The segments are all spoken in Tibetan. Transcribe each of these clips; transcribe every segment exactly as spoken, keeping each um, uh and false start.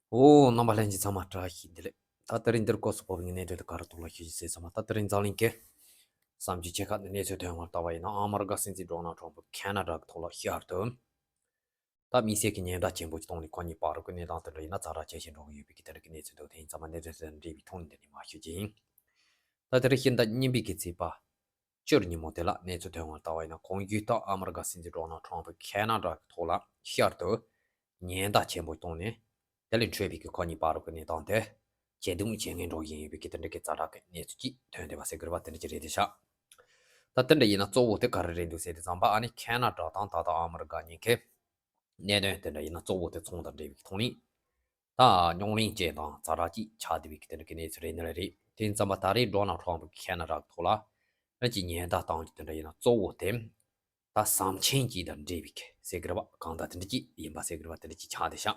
ཨོ། རྣམ་པ་ལྷན་རྒྱས་ཚང་མ་བཀྲ་ཤིས་བདེ་ལེགས། ད་དེ་རིང་འདིར་སྐོར་སུ་བབས་པའི་གནད་དོན་དེ་ག་རེ་ཐོག་ལ་ཞུ་རྒྱུ་ཟེར་ཙམ་པ། ད་དེ་རིང་འཛམ་གླིང་གི་བསམ་ཚུལ་ཆེ་ཁག་ཏུ་གནས་ཚུལ་ཐོན་བར་ལྟ་བ་ཡིན་ན། ཨ་མི་རི་ཀ་སྲིད་འཛིན་ཌོ་ནལ་ཁྲོམ་ཕུ་ཁེ་ན་ཌ་གི་ཐོག་ལ་ཤར་དུ་ད་དམིགས་བསལ་གྱི་ཉེན་བརྡ་ཆེན་པོ་ཞིག་བཏང་ནས། ཁོ་གཉིས་བར་དུ་གི་གནས་སྟངས་དེ་འདྲ་ཡིན་ན་ཛ་དྲག་ཆེ་ཞིང་འགྲོ་གི་ཡོད་པའི་གི་དེ་འདྲ་གི་གནས་ཚུལ་འདུག་དེ་ཡིན་ཙམ་པ་གནད་དོན་དེ་འདྲ་འབྲེལ་བའི་ཐོག་ནས་འདི་ནས་མར་ཞུ་རྒྱུ་ཡིན། ད་དེ་རིང་ཕྱི་ཟླ་གཉིས་པའི་གི་ཚེས་པ་བཅུ་ཉིན་མོ་དེ་ལ་གནས་ཚུལ་ཐོན་བར་ལྟ་བ་ཡིན་ན། གོང་ཞུས་ལྟར་ཨ་མི་རི་ཀ་སྲིད་འཛིན་ཌོ་ནལ་ཁྲོམ་ཕུ་ཁེ་ན་ཌ་གི་ཐོག་ལ་ཤར་དུ་ཉེན་བརྡ་ཆེན་པོ་བཏང་ནས། དེ་ལས་འཕྲོས་པའི་གི་ཁོ་གཉིས་བར་དུ་གི་གནས་སྟངས་དེ་ཇེ་སྡུག་ཇེ་ངན་འགྲོ་བཞིན་ཡོད་པའི་གི་དེ་འདྲ་གི་ཛ་དྲག་གི་གནས་ཚུལ་ཅིག་ཐོན་བསྡད་པ་ཟེར་དགོས་རེད་པ། དེ་འདྲ་ཅིག་རེད་དེ་ཤག་ད་དེ་འདྲ་ཡིན་ན་གཙོ་བོ་དེ་ག་རེ་རེད་འདུག་ཟེར་དུས་ཙམ་པ། ཨ་ནི་ཁེ་ན་ཌ་དང་ད་ལྟ་ཨ་མི་རི་ཀ་གཉིས་ཀའི་གནད་དོན་དེ་འདྲ་ཡིན་ན་གཙོ་བོ་དེ་ཚོང་དང་འབྲེལ་བའི་ཐོག་ནས་ད་རྙོག་གླེང་ཅན་དང་ཛ་དྲག་ཅིག་ཆགས་བསྡད་པའི་གི་དེ་འདྲ་གི་གནས་ཚུལ་རེད་ནི་རེད། དེ་ཡིན་ཙམ་པ་ད་རེས་ཌོ་ནལ་ཁྲོམ་ཕུ་ཁེ་ན་ཌ་གི་ཐོག་ལ་ཨ་ནི་ཅིག་ཉེན་བརྡ་བཏང་རྒྱུ་དེ་འདྲ་ཡིན་ན་གཙོ་བོ་དེ་ད་ཟམ་ཆེན་གཅིག་དང་འབྲེལ་བའི་གི་ཟེར་གི་རེད་པ། གང་ལྟར་དེ་འདྲ་ཅིག་ཡིན་པ་ཟེར་གི་རེད་པ། དེ་འདྲ་ཅིག་ཆགས་བསྡད་ཤག་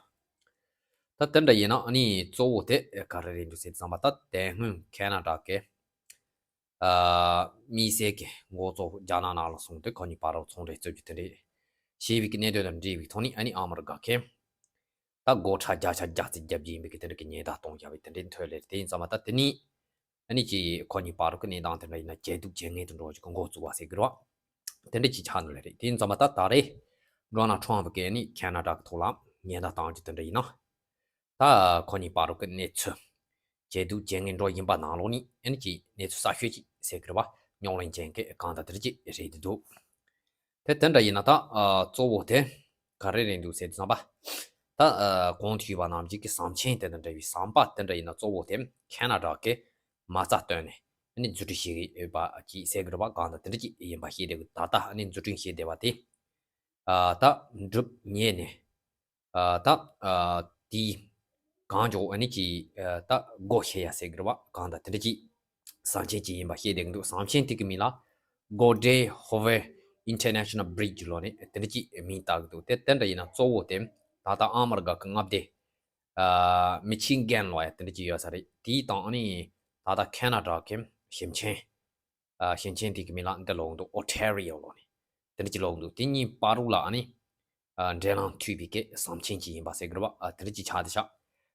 ད་དེ་འདྲ་ཡིན་ན་ཨ་ནི་གཙོ་བོ་དེ་ག་རེ་རེད་འདུག་ཟེར་དུས་ཙམ་པ། ད་དེ་སྔོན་ཁེ་ན་ཌ་གི་ཨ་དམིགས་བསལ་གྱི་འགོ་གཙོ་རྒྱ་ནག་ནང་ལ་སོང་སྟེ་ཁོ་གཉིས་བར་དུ་ཚོང་འབྲེལ་རྩོད་རྒྱུ་དེ་འདྲ་བྱས་པའི་གི་གནད་དོན་དང་འབྲེལ་བའི་ཐོག་ནས། ཨ་ནི་ཨ་མི་རི་ཀ་གིས་ད་སྒོ་ཁྲལ་བརྒྱ་ཆ་བརྒྱ་རྩིས་བརྒྱབ་རྒྱུ་ཡིན་པའི་གི་དེ་འདྲ་གི་ཉེན་བརྡ་གཏོང་བཞག་པའི་དེ་འདྲའི་ཐོན་ལེ་རེད། དེ་ཡིན་ཙམ་པ་ད་དེ་ནས་ཨ་ནི་ཅིག་ཁོ་གཉིས་བར་དུ་གི་གནས་སྟངས་དེ་འདྲ་ཡིན་ན་ཇེ་སྡུག་ཇེ་ངན་དུ་འགྲོ་རྒྱུ་གི་འགོ་བཙུགས་པ་ཟེར་གི་རེད་པ། དེ་འདྲ་ཅིག་ཆགས་ནི་ལེ་རེད། དེ་ཡིན་ཙམ་པ་ད་ད་རེས་ཌོ་ནལ་ཁྲོམ་ཕུ་གིས་ཨ་ནི་ཁེ་ན་ཌ་གི་ཐོག་ལ་ཉེན་བརྡ་བཏང་རྒྱུ་དེ་འདྲ་ཡིན་ན། ད་ཁོ་གཉིས་བར་དུ་གི་གནས་ཚུལ་ཇེ་སྡུག་ཇེ་ངན་འགྲོ་བཞིན་པ་ནང་ལོགས་ནས་ཨ་ནི་ཅིག་གནས་ཚུལ་གསར་ཤོས་ཅིག་ཟེར་གི་རེད་པ། རྙོག་གླེང་ཅན་གྱི་གང་ལྟར་དེ་འདྲ་ཅིག་རེད་འདུག་དེ་དེ་འདྲ་ཡིན་ན་ད་ཨ་གཙོ་བོ་དེ་ག་རེ་རེད་འདུག་ཟེར་དུས་ཙམ་པ། ད་ཨ་གོང་དུ་ཞུས་པ་ནང་བཞིན་གྱི་ཟམ་ཆེན་དེ་དང་འབྲེལ་བའི་ཟམ་པ་དེ་འདྲ་ཡིན་ན་གཙོ་བོ་དེ་ཁེ་ན་ཌ་གིས་མ་རྩ་བཏོན་ནས་ཨ་ནི་བཟོ་སྐྲུན་བྱེད་ཀྱི་ཡོད་པ་ཅིག་ཟེར་གི་རེད་པ། གང་ལྟར་དེ་འདྲ་ཅིག་ཡིན་པ་ཤེས་བསྡད་ཀྱི། ད་ལྟ་ཨ་ནི་བཟོ་སྐྲུན་བྱེད་བསྡད་པ་དེ་ཨ་ད་འགྲུབ་ཉེ་ནས། ཨ་ད་ཨ་དེའི་གང་མགྱོགས་ཨ་ནི་ཅིག་ཨ་ད་སྒོ་ཕྱེ་ཡ་ཟེར་གི་རེད་པ། གང་ལྟར་དེ་འདྲ་ཅིག་ཟམ་ཆེན་ཅིག་ཡིན་པ་ཤེས་བསྡད་ཀྱི་འདུག་ཟམ་ཆེན་དེ་གི་མིང་ལ་Godrez Howe International Bridge ལབ་ནས་དེ་འདྲ་ཅིག་མིང་བཏགས་ཀྱི་འདུག་དེ་དེ་འདྲ་ཡིན་ན་གཙོ་བོ་དེ་ད་ལྟ་ཨ་མི་རི་ཀ་གི་མངའ་སྡེ་ཨ་མི་ཆི་གན་ལབ་ཡ་དེ་འདྲ་ཅིག་ཡོད་ས་རེད། དེའི་དང་ཨ་ནི་ད་ལྟ་ཁེ་ན་ཌ་གི་ཞིང་ཆེན། ཨ་ཞིང་ཆེན་དེ་གི་མིང་ལ་འདི་ལབ་ཀྱི་འདུག Ontario ལབ་ནས་དེ་འདྲ་ཅིག་ལབ་ཀྱི་འདུག་དེ་གཉིས་བར་དུ་ལ་ཨ་ནི་ཨ་འབྲེལ་ལམ་མཐུད་པའི་གི་ཟམ་ཆེན་ཅིག་ཡིན་པ་ཟེར་གི་རེད་པ། ཨ་དེ་འདྲ་ཅིག་ཆགས་བསྡད་ཤག་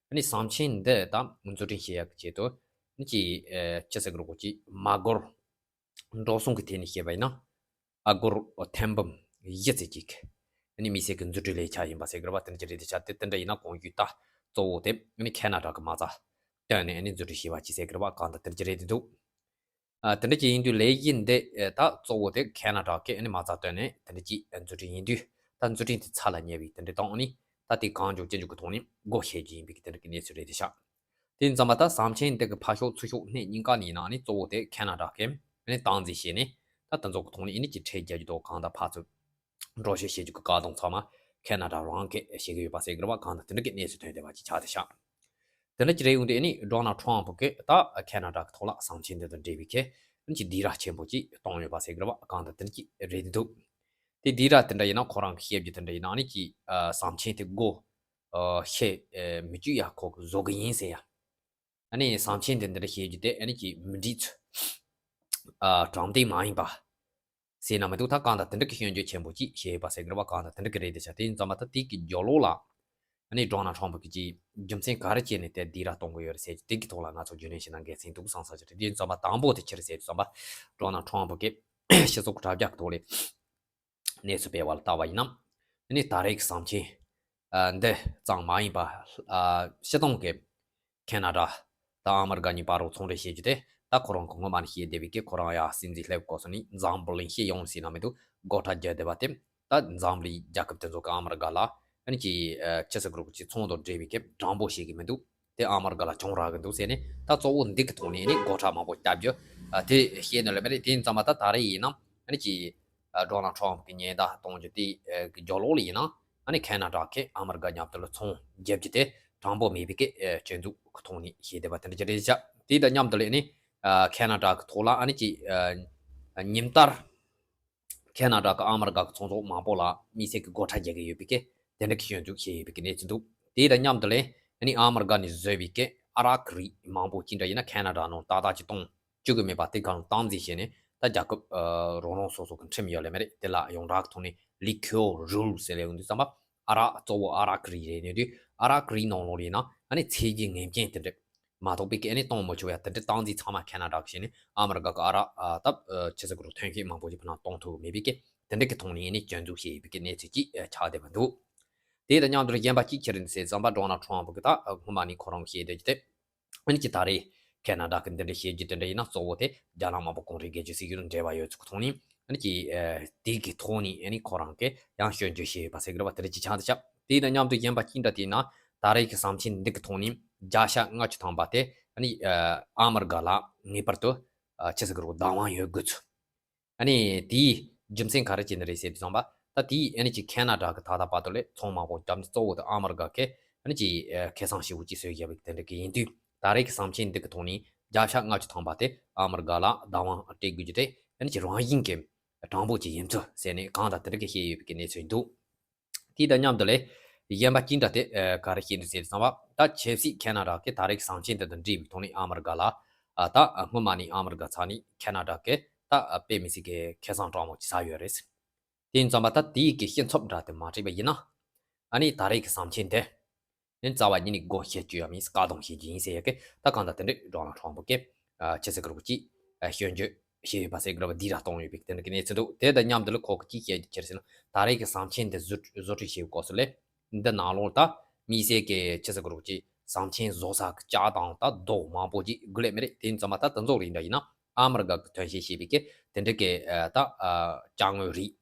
ཨ་ནི་ཟམ་ཆེན་འདི་ད་བཟོ་སྐྲུན་བྱེད་ཡག་གི་ཆེད་དུ་ཨ་ནི་ཅིག་ཨ་ཅི་ཟེར་གི་རེད་གོ། ཅིག་མ་སྒོར་འགྲོ་སོང་གི་ཐད་ནས་བཤད་པ་ཡིན་ན་ཨ་སྒོར་ཐེར་འབུམ་བཞི་ཙམ་ཅིག་ཨ་ནི་དམིགས་བསལ་གྱི་བཟོ་སྐྲུན་ལས་འཆར་ཡིན་པ་ཟེར་གི་རེད་པ། དེ་འདྲ་ཅིག་རེད་དེ་ཤག་དེ་དེ་འདྲ་ཡིན་ན་གོང་ཞུས་ལྟར་གཙོ་བོ་དེ་ཨ་ནི་ཁེ་ན་ཌ་གི་མ་རྩ་བཏོན་ནས་ཨ་ནི་བཟོ་སྐྲུན་བྱས་པ་ཅིག་ཟེར་གི་རེད་པ། གང་ལྟར་དེ་འདྲ་ཅིག་རེད་དེ་འདུག་ཨ་དེ་འདྲ་ཅིག་ཡིན་དུས་ལས་གཞི་འདི་ཨ་ད་གཙོ་བོ་དེ་ཁེ་ན་ཌ་གིས་ཨ་ནི་མ་རྩ་བཏོན་ནས་དེ་འདྲ་ཅིག་ཨ་བཟོ་སྐྲུན་ཡིན་དུས། ད་བཟོ་སྐྲུན་དེ་ཚར་ལ་ཉེ་བའི་དེ་འདྲ་དང་ཨ་ནི་ད་དེ་གང་མགྱོགས་ཅི་མགྱོགས་ཀྱི་ཐོག་ནས་སྒོ་ཕྱེ་རྒྱུ་ཡིན་པའི་གི་དེ་འདྲ་གི་གནས་ཚུལ་རེད་དེ་ཤག་དེ་ཡིན་ཙམ་པ་ད་ཟམ་ཆེན་འདི་གི་ཕར་ཕྱོགས་ཚུར་ཕྱོགས་སྣེ་གཉིས་ཀ་ནས་ཡིན་ན་ཨ་ནི་གཙོ་བོ་དེ་ཁེ་ན་ཌ་གིས་ཨ་ནི་སྟངས་འཛིན་བྱས་ནས་ད་དེ་ཚོ་གི་ཐོག་ནས་ཨ་ནི་ཅིག་ཁྲལ་རྒྱག་རྒྱུ་དང་། གང་ལྟར་ཕར་ཚུར་འགྲོ་སྐྱོད་བྱེད་རྒྱུ་གི་བཀག་སྡོམ་ཚང་མ་ཁེ་ན་ཌ་རང་གིས་བྱེད་ཀྱི་ཡོད་པ་ཟེར་གི་རེད་པ། གང་ལྟར་དེ་འདྲ་གི་གནས་ཚུལ་ཐོན་བསྡད་པ་ཅིག་ཆགས་བསྡད་ཤག་དེ་འདྲ་ཅིག་རེད། འོན་ཏེ་ཨ་ནི་ཌོ་ནལ་ཁྲོམ་ཕུ་གིས་ད་ཁེ་ན་ཌ་གི་ཐོག་ལ་ཟམ་ཆེན་འདི་དང་འབྲེལ་བའི་གི་ཨ་ནི་ཅིག་སྡིགས་ར་ཆེན་པོ་ཅིག་བཏང་ཡོད་པ་ཟེར་གི་རེད་པ། གང་ལྟར་དེ་འདྲ་ཅིག་རེད་འདུག་དེ་སྡིགས་ར་དེ་འདྲ་ཡིན་ན་ཁོ་རང་གི་བཤད་རྒྱུ་དེ་འདྲ་ཡིན་ན་ཨ་ནི་ཅིག་ཨ་ཟམ་ཆེན་དེ་སྒོ་ཨ་ཕྱེ་ཨ་མི་བཅུག་ཡ་ཁོ་གིས་བཟོ་གི་ཡིན་ཟེར་ཡ། ཨ་ནི་ཟམ་ཆེན་དེ་འདི་འདྲ་བཤད་རྒྱུ་དེ་ཨ་ནི་ཅིག་མི་འགྲིག་ཚུལ། ཨ་དྲང་བདེན་མ་ཡིན་པ་ཟེར་ན་མི་འདུག་ད་གང་ལྟར་དེ་འདྲ་གི་སྐྱོན་བརྗོད་ཆེན་པོ་ཅིག་བཤད་ཡོད་པ་ཟེར་གི་རེད་པ། གང་ལྟར་དེ་འདྲ་གི་རེད་དེ་ཤག་དེ་ཡིན་ཙམ་པ་ད་དེ་གི་རྒྱབ་ལོགས་ལ་ཨ་ནི་ཌོ་ནལ་ཁྲོམ་ཕུ་གིས་ཅིག་རྒྱུ་མཚན་ག་རེ་བྱས་ནས་དེ་སྡིགས་ར་གཏོང་གི་ཡོད་རེད་ཟེར་རྒྱུ་དེ་གི་ཐོག་ལ་ང་ཚོ་རྒྱུས་ལོན་བྱས་ན་འགལ་ཟིན་འདུག་བསམ་ས་ཅིག་རེད། དེ་ཡིན་ཙམ་པ་དང་པོ་དེ་ཅི་རེད་ཟེར་དུས་ཙམ་པ་ཌོ་ནལ་ཁྲོམ་ཕུ་གིས་སྤྱི་ཚོགས་དྲ་རྒྱ་གི་ཐོག་ལ་གནས་ཚུལ་སྤེལ་བ་ལ་བལྟས་པ་ཡིན་ན། ཨ་ནི་ད་རེས་ཀྱི་ཟམ་ཆེན་ཨ་འདི་ཙམ་མ་ཡིན་པ་ཨ་སྤྱིར་བཏང་གི་ཁེ་ན་ཌ་དང་ཨ་མི་རི་ཀ་གཉིས་བར་དུ་ཚོང་འབྲེལ་བྱེད་རྒྱུ་དེ་ད་ཁོ་རང་གི་སྔོན་མ་ནས་བཤད་བསྡད་པའི་གི་ཁོ་རང་ཡ་སྲིད་འཛིན་སླེབས་སྐབས་སུ་ནས་འཛམ་བུ་གླིང་སྤྱི་ཡོངས་ཟེར་ན་མི་འདུག་སྒོ་ཁྲལ་བརྒྱབ་བསྡད་པ་དེ་ད་འཛམ་གླིང་རྒྱལ་ཁབ་དེ་ཚོ་གིས་ཨ་མི་རི་ཀ་ལ་ཨ་ནི་ཅིག་ཨ་ཅི་ཟེར་དགོས་རེད། ཅིག་ཚོང་དང་འབྲེལ་བའི་གི་དྲང་པོ་བྱེད་ཀྱི་མི་འདུག་དེ་ཨ་མི་རི་ཀ་ལ་གྱོང་རག་གི་འདུག་ཟེར་ནས། ད་གཙོ་བོ་འདི་གི་ཐོག་ནས་ནི་སྒོ་ཁྲལ་མང་པོ་བརྒྱབ་རྒྱུ་ཨ་དེ་བཤད་ནི་ལས་མ་རེད། དེ་ཡིན་ཙམ་པ་ད་ད་རེས་ཡིན་ན་ཨ་ནི་ཅིག་ཨ་ཌོ་ནལ་ཁྲོམ་ཕུ་གིས་ཉེན་བརྡ་གཏོང་རྒྱུ་དེ་ཨ་གི་རྒྱབ་ལོགས་ལ་ཡིན་ན་ཨ་ནི་ཁེ་ན་ཌ་གིས་ཨ་མི་རི་ཀ་མཉམ་དུ་ལ་ཚོང་བརྒྱབ་རྒྱུ་དེ་དྲང་པོ་མེད་པའི་གི་ཨ་སྐྱོན་འཛུགས་ཀྱི་ཐོག་ནས་བཤད་བསྡད་པ་དེ་འདྲ་ཅིག་རེད་ཤག་དེ་དང་མཉམ་དུ་ལ་ནི་ཨ་ཁེ་ན་ཌ་གི་ཐོག་ལ་ཨ་ནི་ཅིག་ཨ་ཉིན་ལྟར་ཁེ་ན་ཌ་གིས་ཨ་མི་རི་ཀ་གི་ཚོང་ཟོག་མང་པོ་ལ་དམིགས་བསལ་གྱི་སྒོ་ཁྲལ་རྒྱག་གི་ཡོད་པའི་གི་དེ་འདྲ་གི་སྐྱོན་འཛུགས་བྱས་ཡོད་པའི་གི་གནས་ཚུལ་འདུག་དེ་དང་མཉམ་དུ་ལ་ཨ་ནི་ཨ་མི་རི་ཀ་ནས་བཟོས་པའི་གི་ཨ་རག་གི་རིགས་མང་པོ་ཅིག་འདྲ་ཡིན་ན་ཁེ་ན་ཌ་ནང་ཏག་ཏག་ཅིག་གཏོང་བཅུག་གི་མེད་པ་དེ་གང་སྟངས་འཛིན་བྱས་ནས། ད་རྒྱལ་ཁབ་ཨ་རང་རང་སོ་སོ་གི་ཁྲིམས་ཡོད་ལེ་མ་རེད། དེ་ལ་ཡོངས་གྲགས་ཀྱི་ཐོག་ནས་ལི་ཁོ་རུལ་ཟེར་ལེ་ཡོང་དུས་ཙམ་པ། ཨ་རག་གཙོ་བོ་ཨ་རག་གི་རིགས་རེད་ནས་དུས་ ཨ་རག་གི་རིགས་ནང་ལོགས་ལ་ཡིན་ན་ཨ་ནི་ཚད་ཀྱི་ངེས་ཅན་དེ་འདྲ་མ་གཏོགས་པའི་གི་ཨ་ནི་གཏོང་མི་ཆོག་ཡ་དེ་འདྲ་སྟངས་འཛིན་ཚང་མ་ཁེ་ན་ཌ་གི་བྱས་ནས་ཨ་མི་རི་ཀ་གི་ཨ་རག་ཨ་ད་ཆི་ཟེར་གི་རུ་ཐོན་སྐྱེད་མང་པོ་ཞིག་བུ་ན་གཏོང་ཐུབ་མེད་པའི་གི་དེ་འདྲ་གི་ཐོག་ནས་ཨ་ནི་སྐྱོན་འཛུགས་བྱས་ཡོད་པའི་གི་གནས་ཚུལ་ཅིག་ཆགས་བསྡད་པ་འདུག་དེ་དང་མཉམ་དུ་གཞན་པ་གཅིག་ཁྱེར་ནས་ཟེར་ཙམ་པ་ཌོ་ནལ་ཊམ་ཕུ་གི་ད་སྔོན་མ་ནས་ཁོ་རང་བཤད་བསྡད་རྒྱུ་དེ། ཨ་ནི་ཅི་ད་རེས་ཁེ་ན་ཌ་གི་འདི་འདྲ་བཤད་རྒྱུ་དེ་འདྲ་ཡིན་ན་གཙོ་བོ་དེ་རྒྱ་ནག་དམར་པོ་གུང་ཁྲན་རྒྱལ་གཅེས་སྲིད་གཞུང་འབྲེལ་བ་ཡོད་ཚུལ་གྱི་ཐོག་ནས་ཨ་ནི་ཅི་དེ་གི་ཐོག་ནས་ཨ་ནི་ཁོ་རང་གི་ཡང་སྐྱོན་བརྗོད་བྱས་ཡོད་པ་ཟེར་གི་རེད་བ། དེ་འདྲ་ཅིག་ཆགས་འདུག་ཤག་དེ་དང་མཉམ་དུ་གཞན་པ་གཅིག་འདྲ་དེ་ཡིན་ན་ད་རེས་ཀྱི་ཟམ་ཆེན་འདི་གི་ཐོག་ནས་བརྒྱ་ཆ་ལྔ་བཅུ་ཐམ་པ་དེ་ཨ་ནི་ཨ་མི་རི་ཀ་ལ་ངེས་པར་དུ་ཨ་ཆི་ཟེར་གི་རེད་བདག་དབང་ཡོད་དགོས་ཚུལ། ཨ་ནི་དེའི་རྒྱུ་མཚན་ག་རེ་བྱས་ནས་རེད་ཟེར་དུས་ཙམ་པ་ད་དེའི་ཨ་ནི་ཅིག་ཁེ་ན་ཌ་གི་ད་ལྟ་བར་དུ་ལས་ཚོང་མང་པོ་བརྒྱབ་ནས་གཙོ་བོ་དེ་ཨ་མི་རི་ཀ་གི་ཨ་ནི་ཅིག་ཁེ་བཟང་ཞེ་པོ་ཅིག་བཟོས་བཞག་པའི་དེ་འདྲ་གི་ཡིན་དུས་ད་རེས་ཀྱི་ཟམ་ཆེན་འདི་གི་ཐོག་ནས་བརྒྱ་ཆ་ལྔ་བཅུ་ཐམ་པ་དེ་ཨ་མི་རི་ཀ་ལ་བདག་དབང་སྤྲད་དགོས་རྒྱུ་དེ་ཨ་ནི་ཅིག་རང་བཞིན་གྱི་གྲངས་འབོར་ཅིག་ཡིན་ཚུལ་ཟེར་ནས་གང་ལྟར་དེ་འདྲ་གི་བཤད་ཡོད་པའི་གནས་ཚུལ་འདུག་དེ་དང་མཉམ་དུ་ལས་གཞན་པ་གཅིག་འདྲ་དེ་ག་རེ་བཤད་འདུག་ཟེར་དུས་ཙམ་པ་ད་ཆབ་སྲིད་ཁེ་ན་ཌ་གི་ད་རེས་ཀྱི་ཟམ་ཆེན་དེ་དང་འབྲེལ་བའི་ཐོག་ནས་ཨ་མི་རི་ཀ་ལ་ཨ་ད་སྔོན་མ་ནས་ཨ་མི་རི་ཀ་ཚ་ནས་ཁེ་ན་ཌ་གི་ད་དཔེ་མི་སྲིད་ཀྱི་ཁེ་བཟང་དྲག་མོ་ཅིག་ཟ་ཡོད་རེད། དེ་ཡིན་ཙམ་པ་ད་དེའི་གི་སྤྱི་ཚོགས་འདྲ་དེ་མ་འགྲིག་པ་ཡིན་ན་ཨ་ནི་ད་རེས་ཀྱི་ཟམ་ཆེན་དེ་ནི་རྩ་བ་ཉིད་ནས་སྒོ་ཕྱེ་རྒྱུ་ཡང་མིན་བཀག་སྡོམ་བྱེད་རྒྱུ་ཡིན་ཟེར་ཡ་གི་ད་གང་ལྟར་དེ་འདྲ་ཌོ་ནལ་ཊམ་ཕུ་གི་ཆི་ཟེར་གི་རེད་ཅིག་སྐྱོན་བརྗོད་བྱས་ཡོད་པ་ཟེར་གི་རེད་བ། འདི་ར་གཏོང་ཡོད་པའི་དེ་འདྲ་གི་གནས་ཚུལ་འདུག་དེ་དང་མཉམ་དུ་ལ་ཁོ་གི་ཅིག་བཤད་རྒྱུ་ཁྱེར་ཟེར་ན་ད་རེས་ཀྱི་ཟམ་ཆེན་འདི་བཟོ་བཟོ་སྐྲུན་བྱས་པའི་སྐབས་སུ་ལས་འདི་ནང་ལོགས་ད་མི་སེར་གི་ཆི་ཟེར་གི་རེད་ཅིག་ཟམ་ཆེན་བཟོ་ས་གི་ལྕགས་དང་ད་རྡོ་མང་པོ་ཅིག་དགོས་ལེ་མི་རེད། དེ་ཡིན་ཙམ་པ་ད་དེ་ཚོ་རིགས་འདྲ་ཡིན་ན་ཨ་མི་རི་ཀ་གི་ཐོན་སྐྱེད་བྱས་པའི་གི་དེ་འདྲ་གི་ད་ཅ་དངོས་རིགས་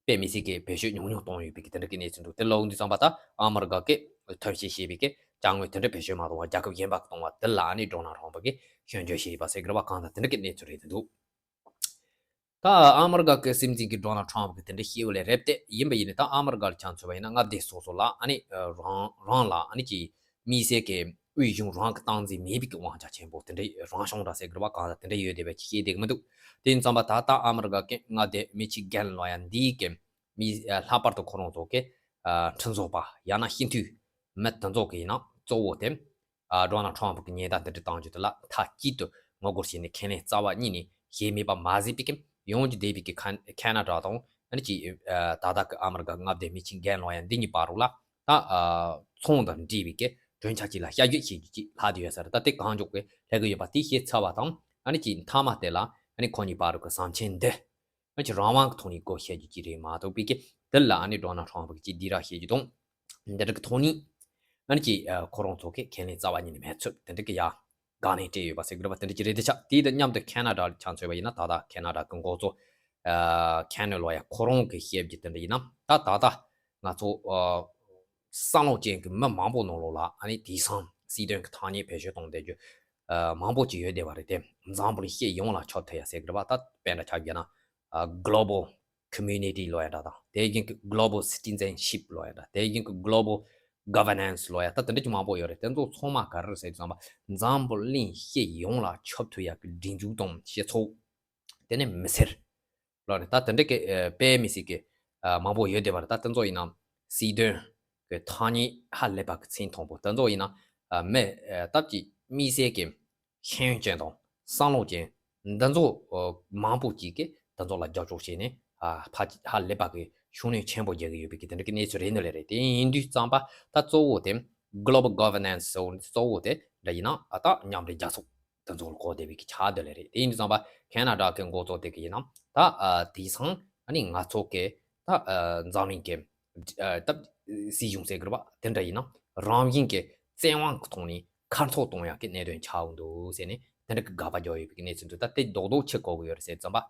དཔེ་མི་སྲིད་ཀྱི་བེད་སྤྱོད་ཉུང་ཉུང་གཏོང་ཡོད་པའི་གི་དེ་འདྲ་གི་གནས་ཚུལ་འདུག་དེ་ལོག་འདི་ཙམ་པ་ད་ཨ་མི་རི་ཀ་གི་ཐོན་སྐྱེད་བྱས་པའི་གི་ཅ་དངོས་དེ་འདྲ་བེད་སྤྱོད་མ་གཏོང་བར་རྒྱལ་ཁབ་གཞན་པ་གི་གཏོང་བ་དེ་ལ་ཨ་ནི་ཌོ་ནལ་ཊམ་ཕུ་གི་སྐྱོན་བརྗོད་བྱས་པ་ཟེར་གི་རེད་བ། གང་ལྟར་དེ་འདྲ་གི་གནས་ཚུལ་རེད་འདུག་ད་ཨ་མི་རི་ཀ་གི་སྲིད་འཛིན་གི་ཌོ་ནལ་ཊམ་ཕུ་གི་དེ་འདྲ་བཤད་པ་ལས་རེད་དེ་ཡིན་པ་ཡིན་ནི་ད་ཨ་མི་རི་ཀ་ལ་ཆ་མཚོན་པ་ཡིན་ན་མངའ་སྡེ་སོ་སོ་ལ་ཨ་ནི་རང་རང་ལ་ཨ་ནི་ཀྱི་མི་སེར་གི་དབུས་གཞུང་རང་གི་སྟངས་འཛིན་མེད་པའི་གི་དབང་ཆ་ཆེན་པོ་དེ་འདྲའི་རང་སྐྱོང་འདྲ་ཟེར་གི་རེད་བ། གང་ལ་དེ་འདྲ་ཡོད་བསྡད་པའི་ཅི་ཤེས་བསྡད་གི་མི་འདུག་དེ་ཡིན་ཙམ་པ་ད་ལྟ་ཨ་མི་རི་ཀ་གི་མངའ་སྡེ་མི་ཆི་གན་ལབ་ཡ་འདིའི་གི་མི་ལྷག་པར་དུ་ཁོ་རང་ཚོ་གི་ཁྲིམས་བཟོ་པ་ཡང་ན་སྤྱི་འཐུས་མི་དེ་ཚོ་གི་ཡིན་ན་གཙོ་བོ་དེ་ཌོ་ནལ་ཊམ་ཕུ་གི་ཉེས་དག་འདི་འདྲ་བཏང་རྒྱུ་དེ་ལ་མཐའ་གཅིག་ཏུ་ངོ་རྒོལ་བྱས་ནས་ཁས་ལེན་རྩ་བ་ཉིད་ནས་བྱས་མེད་པ་མ་ཟད་པའི་གི་ཡོང་རྒྱུ་བསྡད་པའི་གི་ཁ་ཁེ་ན་ཌ་དང་ཨ་ནི་ཅི་ད་ལྟ་གི་ཨ་མི་རི་ཀ་མངའ་སྡེ་མི་ཆི་གན་ལབ་ཡ་འདི་གཉིས་བར་རུ་ལ། ད་ཨ་ཚོང་དང་འབྲེལ་བའི་གི་གྲོས་འཆར་ཅིག་ལ་བསྐྱར་བཅོས་བྱེད་རྒྱུ་ཅིག་ལྷག་བསྡད་ཡོད་ས་རེད། ད་དེ་གང་མགྱོགས་ཀྱི་སླེབས་ཀྱི་ཡོད་པ་དེ་ཤེས་ཚར་བ་དང་ཨ་ནི་ཅིག་མཐའ་མ་དེ་ལ་ཨ་ནི་ཁོ་གཉིས་བར་དུ་གི་ཟམ་ཆེན་འདི་ཨ་ནི་ཅིག་རང་དབང་གི་ཐོག་ནས་སྒོ་ཕྱེ་རྒྱུ་ཅིག་རེད་མ་གཏོགས་པའི་གི་དེ་ལ་ཨ་ནི་ཌོ་ནལ་ཊམ་ཕུ་གི་ཅིག་འདི་ར་བཤད་རྒྱུ་དང་འདི་འདྲ་གི་ཐོག་ནས་ཨ་ནི་ཅིག་ཁོ་རང་ཚོ་གི་ཁས་ལེན་རྩ་བ་ཉིད་ནས་མེད་ཚུལ་དེ་འདྲ་གི་ཡ་དགག་ལན་སྤྲད་ཡོད་པ་ཟེར་གི་རེད་པ། དེ་འདྲ་ཅིག་རེད་དེ་ཆགས། དེ་དང་མཉམ་དུ་ཁེ་ན་ཌ་ལ་ཆ་མཚོན་པ་ཡིན་ན་ད་ལྟ་ཁེ་ན་ཌ་གི་འགོ་གཙོ་ཨ་ཁེ་ནོ་ལོ་ཡ་ཁོ་རང་གི་བཤད་རྒྱུ་དེ་འདྲ་ཡིན་ན་ད་ད་ལྟ་ང་ཚོ་ཨ་བསམ་བློ་ཅན་གྱི་མི་མང་པོ་ནང་ལོགས་ལ་ཨ་ནི་དེང་སང་སྲིད་དོན་གྱི་ཐ་སྙད་བེད་སྤྱོད་གཏོང་བསྡད་རྒྱུ་ཨ་མང་པོ་ཅིག་ཡོད་བསྡད་པ་རེད་དེ། འཛམ་བུ་གླིང་སྤྱི་ཡོངས་ལ་ཁྱབ་ཐུབ་ཡ་ཟེར་གི་རེད་པ། ད་དཔེ་འདྲ་ཆ་བཞག་ན་ཨ་Global Community་ལབ་ཡ་འདྲ་དང་དེ་བཞིན་གྱི་Global Citizenship་ལབ་ཡ་འདྲ་དེ་བཞིན་གྱི་Global Governance་ལབ་ཡ་ད་དེ་འདྲ་ཅིག་མང་པོ་ཡོད་རེད། དེ་ཚོ་ཚང་མ་ག་རེ་རེད་ཟེར་དུས་ཙམ་པ་འཛམ་བུ་གླིང་སྤྱི་ཡོངས་ལ་ཁྱབ་ཐུབ་ཡ་གི་སྒྲིག་འཛུགས་དང་སྤྱི་ཚོགས་དེ་ནས་མི་སེར་ལབ་ནས་ད་དེ་འདྲ་གི་ཨ་དཔེ་མི་སྲིད་གི་ཨ་མང་པོ་ཡོད་བསྡད་པ་རེད། ད་དེ་ཚོ་ཡིན་ན་སྲིད་དོན་གི་ཐ་སྙད་ཧ་ལས་པ་གི་ཚད་མཐོན་པོ། དེ་ཚོ་ཡིན་ན་ཨ་མི་ཨ་སྟབས་ཀྱིས་དམིགས་བསལ་གི་ཤེས་ཡོན་ཅན་དང་བསམ་བློ་ཅན་འདི་ཚོ་ཨ་མང་པོ་ཅིག་གིས་དེ་ཚོ་ལ་རྒྱབ་སྐྱོར་བྱས་ནས་ཨ་ཕ་ཧ་ལས་པ་གི་ཤུགས་སྣོན་ཆེན་པོ་རྒྱག་གི་ཡོད་པའི་གི་དེ་འདྲ་གི་གནས་ཚུལ་རེད་འདུག་ལེ་རེད། དེ་ཡིན་དུས་ཙམ་པ་ད་གཙོ་བོ་དེ་Global Governance་ཟེར་བ་གཙོ་བོ་དེ་འདྲ་ཡིན་ན་ཨ་ད་མཉམ་འབྲེལ་རྒྱལ་ཚོགས་དེ་ཚོ་ལ་གོ་བདེ་བའི་གི་ཆ་དེ་ལ་རེད། དེ་ཡིན་དུས་ཙམ་པ་ཁེ་ན་ཌ་གི་འགོ་གཙོ་དེ་གི་ཡིན་ན་ད་ཨ་དེང་སང་ཨ་ནི་ང་ཚོ་གི་ད་ཨ་འཛམ་གླིང་གི་ཨ་ད་སྲིད་གཞུང་ཟེར་གི་རེད་པ། དེ་འདྲ་ཡིན་ན་རང་བཞིན་གི་བཙན་དབང་གི་ཐོག་ནས་མཁར་འཚོ་གཏོང་ཡག་གི་གནད་དོན་ཆགས་འདུག་ཟེར་ནས་དེ་འདྲ་གི་དགག་པ་རྒྱག་ཡོད་པའི་གི་གནས་ཚུལ་འདུག་ད་དེ་རྡོག་རྡོག་ཆི་གོ་གི་ཡོད་རེད་ཟེར་ཙམ་པ།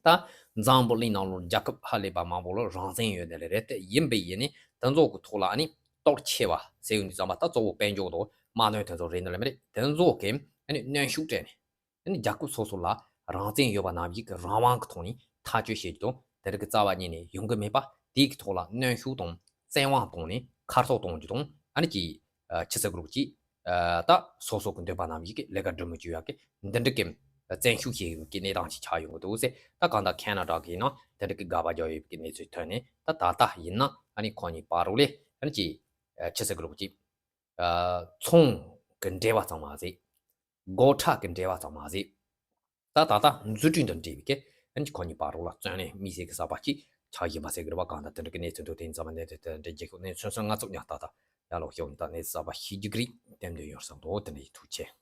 ད་འཛམ་བུ་གླིང་ནང་ལོགས་རྒྱལ་ཁབ་ཧ་ལས་པ་མང་པོ་ལ་རང་བཙན་ཡོད་ནི་ལ་རེད་དེ། ཡིན་པས་ཡིན་ནི་དེ་ཚོ་གི་ཐོག་ལ་ཨ་ནི་གཏོར་ཆེ་བ་ཟེར་ཡོང་དུས་ཙམ་པ་ད་གཙོ་བོ་དཔལ་འབྱོར་དང་དམག་དོན་དེ་ཚོ་རེད་ནི་ལ་མི་རེད། དེ་ཚོ་གི་ཨ་ནི་གནོན་ཤུགས་སྤྲད་ནས་ཨ་ནི་རྒྱལ་ཁབ་སོ་སོ་ལ་རང་བཙན་ཡོད་པ་ནང་བཞིན་གི་རང་དབང་གི་ཐོག་ནས་ཐག་གཅོད་བྱེད་རྒྱུ་དང་དེ་རིགས་ཀྱི་རྩ་བ་ཉིད་ནས་ཡོང་གི་མེད་པ། དེའི་གི་ཐོག་ལ་གནོན་ཤུགས་དང་བཙན་དབང་བཏང་ནས་མཁར་གསོ་གཏོང་རྒྱུ་དང་ཨ་ནི་ཅི་ཨ་ཆི་ཟེར་གི་རེད་ཅིག་ཨ་ད་སོ་སོ་གི་འདོད་པ་ནང་བཞིན་གི་ལས་ཀ་སྒྲུབ་མི་བཅུག་ཡག་གི་འདི་འདྲ་གི་བཙན་ཤུགས་བྱེད་ཀྱི་གནས་སྟངས་ཤིག་ཆགས་ཡོང་གི་འདུག་ཟེར། ད་གང་ལྟར་ཁེ་ན་ཌ་གི་ཡིན་ན་དེ་འདྲ་གི་དགག་པ་རྒྱག་ཡོད་ཀྱི་གནས་ཚུལ་ཐོན་ནས། ད་ད་ལྟ་ཡིན་ན་ཨ་ནི་ཁོ་གཉིས་བར་རུ་ལས་ཨ་ནི་ཅི་ཨ་ཆི་ཟེར་གི་རེད་ཅིག་ཨ་ཚོང་གི་འབྲེལ་བ་ཙམ་མ་ཟད། སྒོ་ཁྲལ་གྱི་འབྲེལ་བ་ཙམ་མ་ཟད། ད་ད་ལྟ་འཛུགས་སྐྲུན་དང་འབྲེལ་བའི་གི་ཨ་ནི་ཁོ་གཉིས་བར་རོགས་ལ་བརྩོན་ལེན་དམིགས་བསལ་གྱི་གསར་པ་ཅིག་ཆགས་བཞིན་པ་ཟེར་གི་རེད་པ། གང་ལྟར་དེ་འདྲ་གི་གནས་ཚུལ་འདུག་དེ་ཡིན་ཙང་མ་གནས་ཚུལ་དེ་འདྲ་རྒྱལ་ཁབ་གནས་ཚུལ་སོན་ང་ཚོ་ཉག་ཏག་ཏག་ ཡག་ལོག་ཤོམ་ད་ནས་གསར་པ་ཤེས་རྒྱུ་གི་རིགས་བསྟན་དོན་ཡོད་བསམ་འདུག་དེ་འདྲ་ཡིན། ཐུགས་རྗེ་ཆེ།